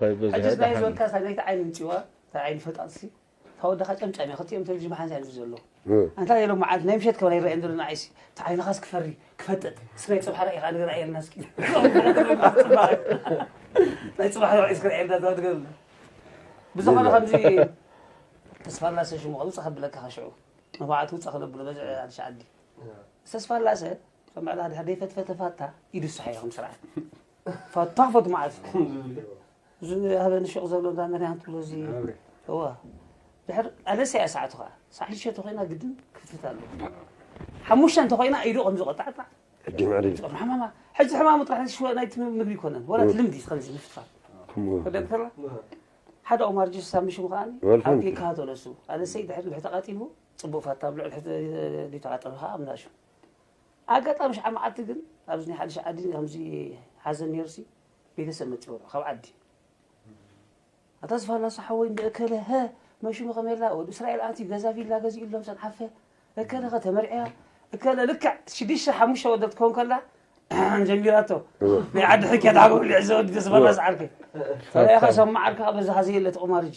ሕጅስ ናይ ዝበልካ ናይ ዓይኒ ምንጭዋ ናይ ዓይኒ ፈጣጥሲ ታወደኻ ጨምጫም እያ ክልቲኦም ቴሌቪዥን ብሓንሳ ይልፍ ዘሎ ኣንታ ሎም መዓልቲ ናይ ምሸት ከበላ ይረአየን ዘሎ ንዓይሲ እቲ ዓይንኻስ ክፈሪ ክፈጥጥ እስናይ ፅባሕ ራእይኻ ንገር ኣየልና እስኪ ናይ ፅባሕ ራእይ እስክርአየልና ትገርና ብዝኾነ ከምዚ ተስፋላሰ ሽሙ ከውፅእ ከብለካ ከሽዑ መባዕቱ ውፅእ ክነብሎ በዚ ሓድሽ ዓዲ ተስፋላሰ ከም ባዕላ ድሕር ደይፈትፈተ ፋታ ኢዱ ዝሰሓዮ ከም ስርዓት ፋታ ክፈቱ መዓልቲ እዚ ሃበኒ ሹቕ ዘሎ እንዳ መን እያ ትብሎ እዚ እዋ ድሕር ኣለሰ እያ ሰዓቱ ከዓ ሰዓት ሽሸ ተኮይና ግድን ክፍትፍት ኣሎ ሓሙሽተ እንተኮይና ኢዱ ከም ዝቆጣዕጣ ሕጂ ማዕረ እዩ። ሕማማ ሕጂ ሕማሙ ጥራሕ ሽወ ናይ ምግቢ ይኮነን ወላ እቲ ልምዲ ከምዚ ምፍትፋት ከምኡ። ወደብ ተላ ሓደ ኦማር ጅስ ሳብ ምሽሙ ከዓ ወልፉን። ኣብ ኬካ ተለሱ ኣለሰይ ድሕር ድሕር ተቃጢሉ ፅቡቅ ፋታ ኣብ ልዕሊ ሕቲ ተቃጠሉ ከዓ ኣብ ናሹ ኣጋጣሚ ሸዓ መዓልቲ ግን ኣብዚ ናይ ሓድሽ ዓዲ ከምዚ ሓዘን ነይሩሲ ቤተሰብ መፂዎ ካብ ዓዲ ኣታ ዝፋላሶ ሓወይ እንደ እከለ ሀ መሽሙ ከመይ ኣላ ወዲ እስራኤል ኣትዩ ገዛ ቪላ ገዚኡሎም ሰንዓፈ እከለ ከ ተመርዕያ እከለ ልክዕ ሽዱሽተ ሓሙሽተ ወደ ክትከውን ከላ ጀሚራቶ ናይ ዓዲ ሕክያ ተሓጎ ልዕዘ ወዲ ተስፋላስ ዓርከይ ፈሪያኻ ሰማዓልካ በዛ ሀዘ የለ ተቆማርጂ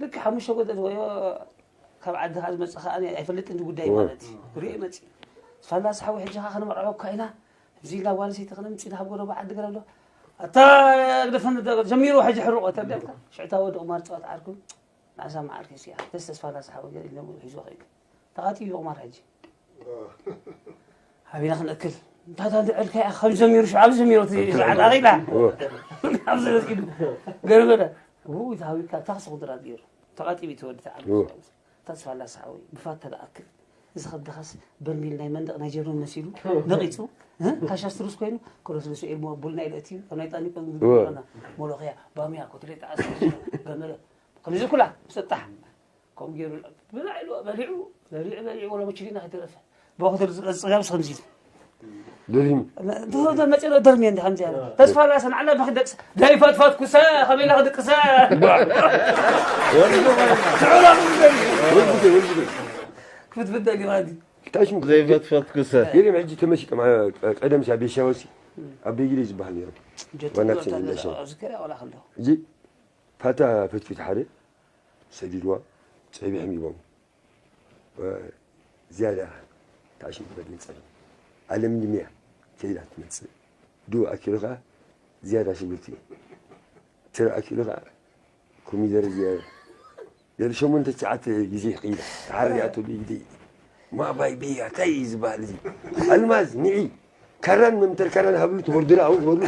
ልክዕ ሓሙሽተ ወደ ወዮ ካብ ዓድኻ ዝመፅእ ከዓ ኣይፈልጥን ጉዳይ ማለት እዩ ሪኦ መፅእ ዝፋላስ ሓወይ ሕጂ ከዓ ከነመርዕወካ ኢና እዚ ኢላ ጓል ሰይቲ ክነምፅእ ናብ ጎረባ ዓዲ ገረብ ኣሎ ኣታ ግደፈኒ ጀሚሩ ሕጂ ሕርቆ ተብለካ ሽዕታ ወዲ ቁማር ፀዋት ዓርኩ ንዓሳ መዓርኪ ሲያ ተስ ተስፋ ናሳ ሓወ ገር ኢሎም ሒዞ ከይዱ ተቃጢ እዩ ቁማር ሕጂ ሓቢና ክንእክል እንታይ ታንዲ ዕልካ እያ ከም ጀሚሩ ሽዓብ ጀሚሩ ዓዳ ኢላ ኣብዚ ኢዱ ገርበረ ውይ ታዊካ ታክሲ ኩንትራት ገይሩ ተቃጢ ቤት ወዲ ተዓብ ተስፋ ላሳሓወይ ብፋታ ዝኣክል እዚ ከብድኻስ በርሚል ናይ መንደቕ ናይ ጀርመን መሲሉ ነቒጹ ካሻስትሩስ ኮይኑ ክረስልሶ ኢልሞ ቡል ናይ ልእቲ ካብ ናይ ጣኒቆ ዝግብረና ሞሎኽያ ባምያ ኮትሌ ተዓስ ገመለ ከምዚ ኩላ ሰጣሕ ከምኡ ገይሩ ብላዕ ኢሉ በሊዑ በሊዑ በሊዑ ወላ መችሊና ከይተረፈ ብክትር ዝቐዝጽጋብስ ከምዚ ኢሉ ደሪም መፅእ ደርሚ እንዲ ከምዚ ያለ ተስፋ ላሰ ንዓላ ብክደቅስ ደይፈትፈትኩሰ ከመይ ኢላ ክድቅሰ ክትፍትፍት ደሊኻ እንዲ እንታይ ሽሙ ዘይፈትፈትኩሰ ገሊኦም ሕጂ ተመሲጦም ቀደም ሲ ቤሻወሲ ኣብ ቤጊለ ዝበሃል ነይሮም ዋናት ሲ እዚ ፋታ ፈትፊት ሓደ ሰዲድዋ ፀቢሖም ይቦም ዝያዳ ታሽም ትበል ንፀር ኣለምንድምያ ከይዳ ትመፅእ ዱ ኣኪሉ ከዓ ዝያዳ ሽጉርቲ ትር ኣኪሉ ከዓ ኮሚደር ዝያዳ ገለ ሸሞንተ ትሽዓተ ግዜ ክኢላ ተሓርያቶ ብኢግደይ ማባይ ቤያ እንታይ እዩ ዝበሃል እዚ ኣልማዝ ንዒ ካራን መምተር ካራን ሃብሉ ትወርድላ ኣብኡ ትወርዱ